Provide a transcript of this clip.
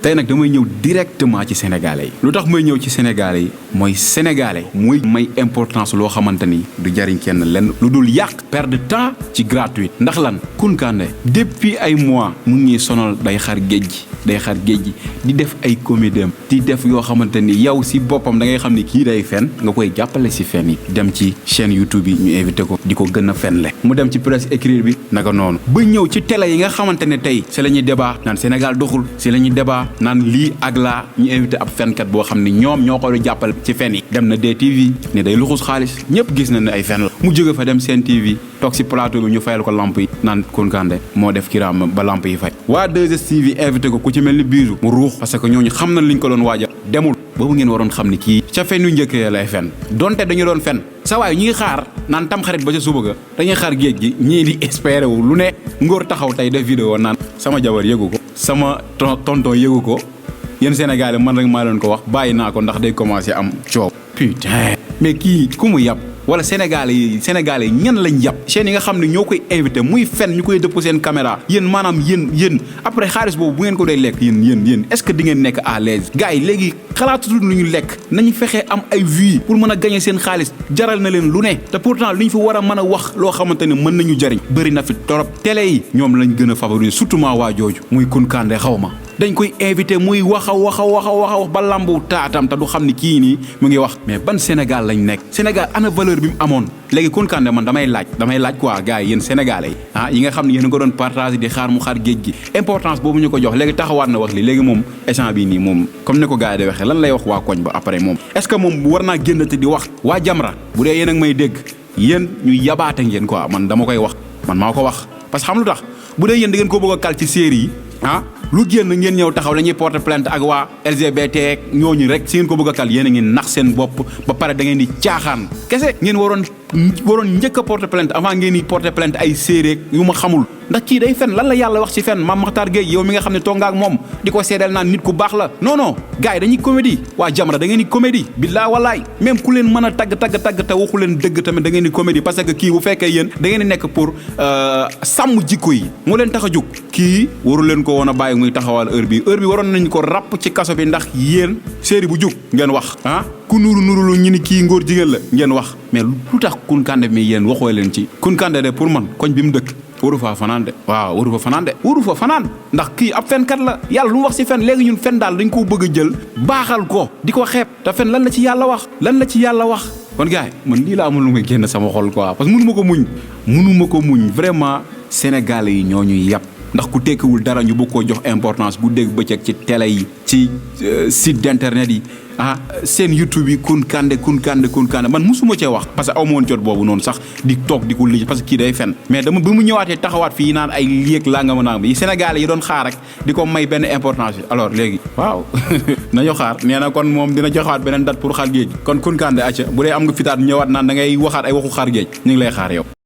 tey nag damay ñëw directement ci sénégalais yi lu tax may ñëw ci sénégalais yi mooy sénégalais mooy may importance loo xamante ni du jariñ kenn lenn lu dul yàq perte de temps ci gratuit ndax lan Kounkandé depuis ay mois mu ngi sonal day xar géej gi di def ay comédiem di def yoo xamante ni yow si boppam da ngay xam ni kii day fen nga koy jàppale si fen yi dem ci chaîne YouTube yi ñu invité ko di ko gën a fenle mu dem ci presse écrite bi naka noonu ba ñëw ci télé yi nga xamante ne tey si la ñuy débat naan Sénégal doxul si la ñuy débat naan lii ak laa ñu invité ab fenkat boo xam ni ñoom ñoo koy jàppale ci fen yi dem na DTV ne day luxus xaalis ñëpp gis na ne ay fen la mu jóge fa dem Sen TV toog si plateau bi ñu fayal ko lamp yi naan Kounkandé moo def kiraam ba lamp yi fay waa 2STV invité ko ku ci mel ni Bijou mu ruux parce que ñooñu xam nañ liñ ko doon waajal demul boobu ngeen waroon xam ni kii ca fen yu njëkkee lay fen donte dañu doon fen sa waay ñi ngi xaar naan tam xarit ba ca suba ga dañuy xaar géej gi ñii di espérer wu lu ne ngóor taxaw tey def vidéo naan sama jabar yëgu ko sama tonton yëgu ko yéen Sénégalais man rek maa leen ko wax bàyyi naa ko ndax day commencé am coow putain mais kii ku mu yàpp wala sénégalais yi ñan lañ yàpp chaîne yi nga xam ne ñoo koy invité muy fen ñu koy dëpp seen caméra yéen maanaam yéen après xaalis boobu bu ngeen ko dee lekk yéen est-ce que di ngeen nekk à l'aise gars yi léegi xalaatutul lu ñu lekk nañu fexee am ay vues pour mën a gagner seen xaalis jaral na leen lu ne te pourtant lu ñu fi war a mën a wax loo xamante ne mën nañu jariñ bëri na fi torop télé yi ñoom lañ gën a favoriser surtout maa waa jooju muy Kounkandé xaw ma dañ koy invité muy wax ba lambu taatam te du xam ni kii nii mu ngi wax mais ban Sénégal lañ nekk Sénégal ana valeur bi mu amoon léegi Kounkandé man damay laaj quoi gars yi yéen sénégalais yi nga xam ne yéen a ko doon partage di xaar mu xaar géej gi importance boobu ñu ko jox léegi taxawaat na wax li léegi moom échange bi nii moom comme ne ko gars yi di waxee lan lay wax waa koñ ba après moom est-ce que moom war naa génnati di wax waa Jamra bu dee yéen ak may dégg yéen ñu yabaate ngeen quoi man dama koy wax man maa ko wax parce que xam lu tax bu dee yéen da ngeen ko bëgg a kal ci série yi lu génn ngeen ñëw taxaw la ñuy porter plainte ak waa LGBT ñooñu rek si ngeen ko bëgg a kal yéen a ngi nax seen bopp ba pare da ngeen di caaxaan kese ngeen waroon njëkk a porter plainte avant ngeen di porter plainte ay séeréer yu ma xamul ndax kii day fen lan la yàlla wax ci fen Mame Makhtar Gueye yow mi nga xam ne toog nga ak moom di ko seedeel naan nit ku baax la non gars yi dañuy comédie waa Jamra da ngeen di comédie billaa wallaay même ku leen mën a tagg te waxu leen dëgg tamit da ngeen di comédie parce que kii bu fekkee yéen da ngeen di nekk pour sàmm jikko yi mu leen tax a jóg kii waru leen ko woon a bàyyi muy taxawal heure bi waroon nañ ko ràpp ci kaso bi ndax yéen série bu jug ngeen wax ku nuru lu ñu ni kii ngóor jigéen la ngeen wax mais lu tax Kounkandé mi yéen waxoo leen ci Kounkandé de pour man koñ bi mu dëkk waru fa fanaan ndax kii ab fenkat la yàlla lu mu wax ci fen léegi ñun fen daal dañ koo bëgg a jël baaxal ko di ko xeeb te fen lan la ci yàlla wax kon gars yi man lii la amul lu may génn sama xol quoi parce que mënuma ko muñ vraiment sénégalais yi ñoo ñuy yàpp ndax ku tekkiwul dara ñu bëgg koo jox importance bu dégg bëccëg ci télé yi ci site d'internet yi seen YouTube yi Kounkandé man musuma cee wax parce que aw ma woon jot boobu noonu sax di toog di ko lii parce que kii day fen mais dama bi mu ñëwaatee taxawaat fii naan ay lieg laa nga mën a yi Sénégalais yi doon xaar rek di ko may benn importance alors léegi waaw nañu xaar nee na kon moom dina joxaat beneen date pour xaar géej kon Kounkandé acca bu dee am nga fitaat ñëwaat naan da ngay waxaat ay waxu xaar géej ñu ngi lay xaar yow